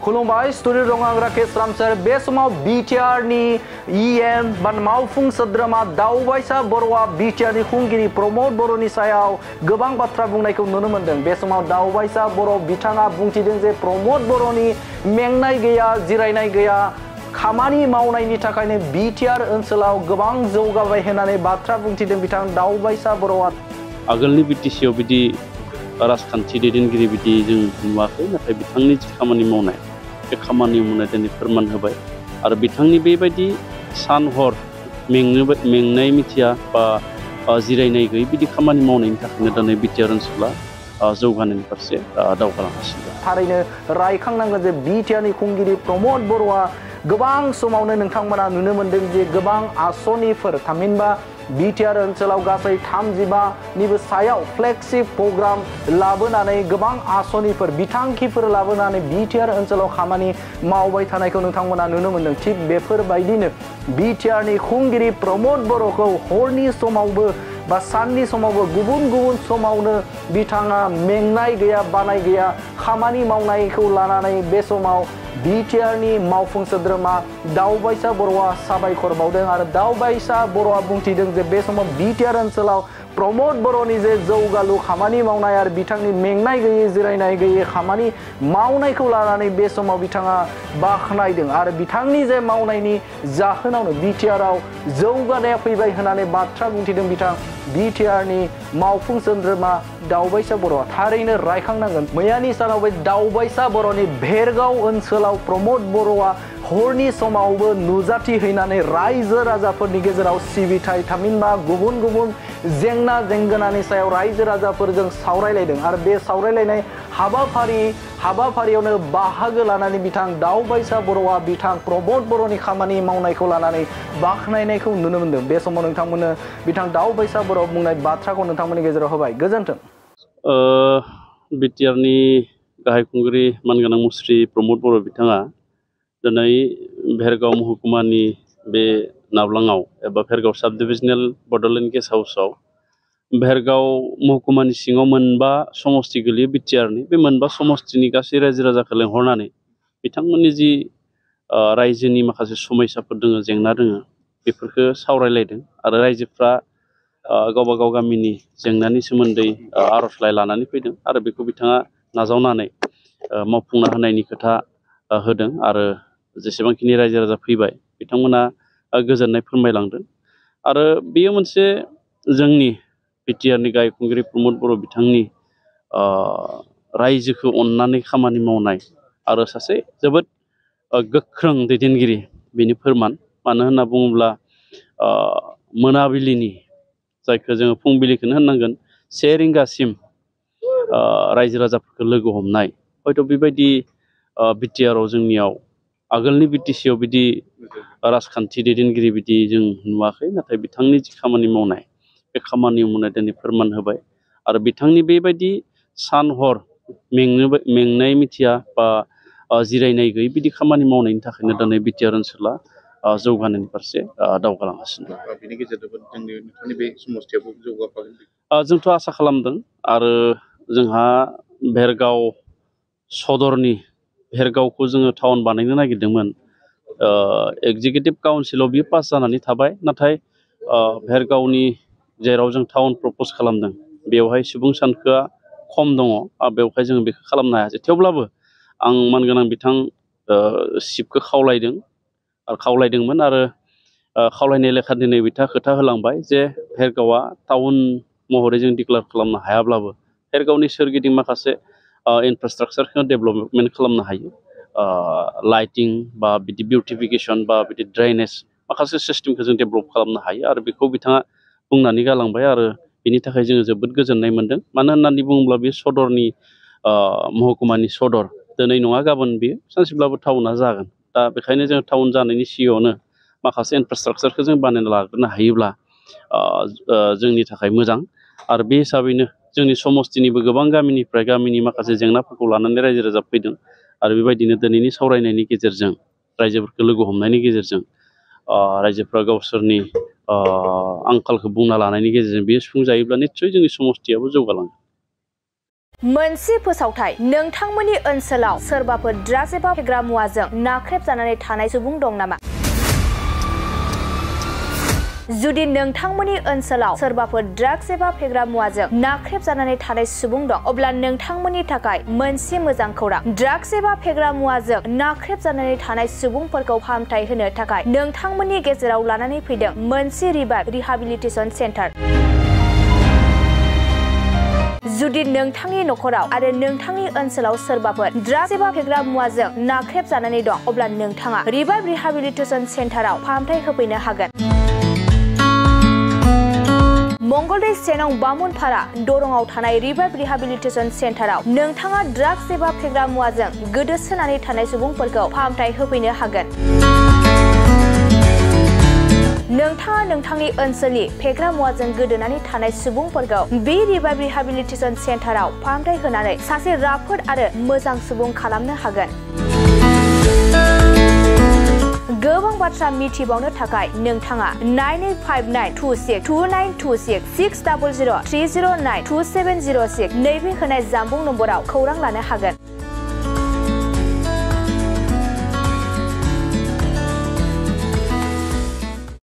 खुलुमबाय स्टुडिअ दं आं राकेश रामसर बे समाव बिटिआर नि इएम बा मावफुं सोद्रोमा दावबायसा बर'आ बिटिआर नि खुंगिरि प्रमद बर'नि सायाव गोबां बाथ्रा बुंनायखौ नुनो मोनदों। बे समाव दावबायसा बर' बिथाङा बुंथिदों जे प्रमद बर'नि मेंनाय गैया, जिरायनाय गैया, खामानि मावनायनि थाखायनो बिटिआर ओनसोलाव गोबां जौगाबाय होननानै बाथ्रा बुंथिदों बिथां दावबायसा बर'आ। आगोलनि बिटिसिआव बिदि राजखान्थि दैदेनगिरि बिदि जों नुवाखै, नाथाय बिथांनि जि खामानि मावनाय बे खामानि मावनाय दिनै फोरमान होबाय आरो बिथांनि बेबायदि सान हर मेंनाय मिथिया बा जिरायनाय गैयै बिदि खामानि मावनायनि थाखायनो दिनै बिटिआर ओनसोला जौगानायनि फारसे दावगालांगासिनो दं। थारैनो रायखांनांगोन जे बिटिआरनि खुंगिरि प्रमद बर'आ गोबां समावनो नोंथांमोना नुनो मोनदों जे गोबां आसनिफोर थामहिनबा बिटिआर ओनसोलाव गासै 35निबो सायाव फ्लेगशिप प्रग्राम लाबोनानै गोबां आसनिफोर बिथांखिफोर लाबोनानै बिटिआर ओनसोलाव खामानि मावबाय थानायखौ नोंथांमोना नुनो मोनदों। थिग बेफोरबायदिनो बिटिआरनि खुंगिरि प्रमद बर'खौ हरनि समावबो बा साननि समावबो गुबुन गुबुन समावनो बिथाङा मेंनाय गैया, बानाय गैया, खामानि मावनायखौ लानानै बे समाव बिटिआरनि मावफुं सोद्रोमा दावबायसा बर'आ साबायखर बावदों आरो दावबायसा बर'आ बुंथिदों जे बे समाव बिटिआर ओनसोलाव प्रमद बर'नि जे जौगालु खामानि मावनाय आरो बिथांनि मेंनाय गैयै, जिरायनाय गैयै खामानि मावनायखौ लानानै बे समाव बिथाङा बाख्नायदों आरो बिथांनि जे मावनायनि जाहोनावनो बिटिआरआव जौगानाया फैबाय होननानै बाथ्रा बुंथिदों बिथां बिटिआरनि मावफुं सोद्रोमा दावबायसा बर'आ। थारैनो रायखांनांगोन मैयानि सानाव बे दावबायसा बर'नि भेरगाव ओनसोलाव प्रमद बर'आ हरनि समावबो नुजाथि हैनानै रायजो राजाफोरनि गेजेराव सिबिथाय थामहिनबा गुबुन गुबुन जेंना जेंगोनानि सायाव रायजो राजाफोरजों सावरायलायदों आरो बे सावरायलायनाय हाबाफारियावनो बाहागो लानानै बिथां दावबायसा बर'आ बिथां प्रमद बर'नि खामानि मावनायखौ लानानै बाख्नायनायखौ नुनो मोनदों। बे समाव नोंथांमोननो बिथां दावबायसा बर' बुंनाय बाथ्राखौ नोंथांमोननि गेजेराव होबाय। गोजोन्थों। बिटिआरनि गाहाय खुंगिरि मानगोनां मुस्रि प्रमद बर' बिथाङा दिनै भेरगाव महकुमानि बे नावलाङाव एबा भेरगाव साब डिभिजनेल बड'लेण्ड गेस्ट हाउसआव भेरगाव महकुमानि सिङाव मोनबा समस्ति गोलैयो बिटिआरनि बे मोनबा समस्तिनि गासै रायजो राजाखौ लेंहरनानै बिथांमोननि जि रायजोनि माखासे समस्याफोर दङ, जेंना दङ, बेफोरखौ सावरायलायदों आरो रायजोफ्रा गावबा गाव गामिनि जेंनानि सोमोन्दै आर'जलाइ लानानै फैदों आरो बेखौ बिथाङा नाजावनानै मावफुंना होनायनि खोथा होदों आरो जेसेबांखिनि रायजो राजा फैबाय बिथांमोना गोजोननाय फोरमायलांदों आरो बेयो मोनसे जोंनि बिटिआरनि गाहाय खुंगिरि प्रमद बर' बिथांनि रायजोखौ अननानै खामानि मावनाय आरो सासे जोबोद गोख्रों दैदेनगिरि बेनि फोरमान। मानो होनना बुङोब्ला मोनाबिलिनि जायखौ जोङो फुंबिलिखौनो होननांगोन 1 रिंगासिम रायजो राजाफोरखौ लोगो हमनाय हयथ' बेबायदि बिटिआरआव जोंनियाव आगोलनि बिटिसिआव बिदि राजखान्थि दैदेनगिरि बिदि जों नुवाखै, नाथाय बिथांनि जि खामानि मावनाय बे खामानि मावनाय दिनै फोरमान होबाय आरो बिथांनि बेबायदि सान हर मेंनाय मिथिया बा जिरायनाय गैयै बिदि खामानि मावनायनि थाखायनो दिनै बिटिआर ओनसोला जौगानायनि फारसे दावगालांगासिनो दं। बेनि गेजेरजोंबो नोंथांनि बे समस्तियाबो जौगाफागोन जोंथ' आसा खालामदों आरो जोंहा भेरगाव सदरनि भेरगावखौ जोङो टाउन बानायनो नागिरदोंमोन। एगजिकिउटिभ काउन्सिलाव बियो पास जानानै थाबाय, नाथाय भेरगावनि जेराव जों टाउन प्रप'ज खालामदों बेवहाय सुबुं सानखोआ खम दङ, बेवहाय जोङो बेखौ खालामनो हायासै। थेवब्लाबो आं मानगोनां बिथां चिफखौ खावलायदोंमोन आरो खावलायनाय लेखा दिनै बिथाङा खोथा होलांबाय जे भेरगावआ टाउन महरै जों डिक्लेयार खालामनो हायाब्लाबो भेरगावनि सोरगिदिं माखासे इनफ्रास्ट्राक्चारखौ डेभेलपमेन्ट खालामनो हायो, लाइटिं बा बिदि बिउटिफिकेसन बा बिदि ड्रेनेज माखासे सिस्टेमखौ जों डेभेलप खालामनो हायो आरो बेखौ बिथाङा बुंनानै गालांबाय आरो बेनि थाखाय जोङो जोबोद गोजोननाय मोनदों। मानो होननानै बुङोब्ला बे सदरनि महकुमानि सदर दिनै नङा गाबोन बेयो सानसेब्लाबो टाउना जागोन। दा बेखायनो जों टाउन जानायनि सिगाङावनो माखासे इनफ्रास्ट्राक्चारखौ जों बानायना लाग्रोनो हायोब्ला जोंनि थाखाय मोजां आरो बे हिसाबैनो जोंनि समस्तिनिबो गोबां गामिनि माखासे जेंनाफोरखौ लानानै रायजो राजा फैदों आरो बेबायदिनो दिनैनि सावरायनायनि गेजेरजों रायजोफोरखौ लोगो हमनायनि गेजेरजों रायजोफ्रा गावसोरनि आंखालखौ बुंना लानायनि गेजेरजों बेयो सुफुंजायोब्ला निस्सय जोंनि समस्तियाबो जौगालांगोन। मोनसे फोसावथाय नोंथांमोननि ओनसोलाव सोरबाफोर ड्राग्स एबा फेग्रा मुवाजों नाख्रेबजानानै थानाय सुबुं दं नामा? जुदि नोंथांमोननि ओनसोलाव सोरबाफोर ड्राग्स एबा फेग्रा मुवाजों नाख्रेबजानानै थानाय सुबुं दं अब्ला नोंथांमोननि थाखाय मोनसे मोजां खौरां। ड्राग्स एबा फेग्रा मुवाजों नाख्रेबजानानै थानाय सुबुंफोरखौ फाहामथाय होनो थाखाय नोंथांमोननि गेजेराव लानानै फैदों मोनसे रिभाइभ रिहाबिलिटेसन सेन्टार। जुदि नोंथांनि नखराव आरो नोंथांनि ओनसोलाव सोरबाफोर ड्राग्स एबा फेग्रा मुवाजों नाख्रेबजानानै दं अब्ला नोंथाङा रिभाइभ रिहाबिलिटेसन सेन्टाराव फाहामथाय होफैनो हागोन। मंगलदै सेनं बामुनपारा दरंआव थानाय रिभाइभ रिहाबिलिटेसन सेन्टाराव नोंथाङा ड्राग्स एबा फेग्रा मुवाजों गोदोसोनानै थानाय सुबुंफोरखौ फाहामथाय होफैनो हागोन। नोंथाङा नोंथांनि ओनसोलनि फेग्रा मुवाजों गोदोनानै थानाय सुबुंफोरखौ बे रिभाइभ रिहाबिलिटेसन सेन्टाराव फाहामथाय होनानै सासे राफोद आरो मोजां सुबुं खालामनो हागोन। गोबां बाथ्रा मिथिबावनो थाखाय नोंथाङा 9859262926 60030927006 नैबे होनाय जानबुं नम्बराव खौरां लानो हागोन।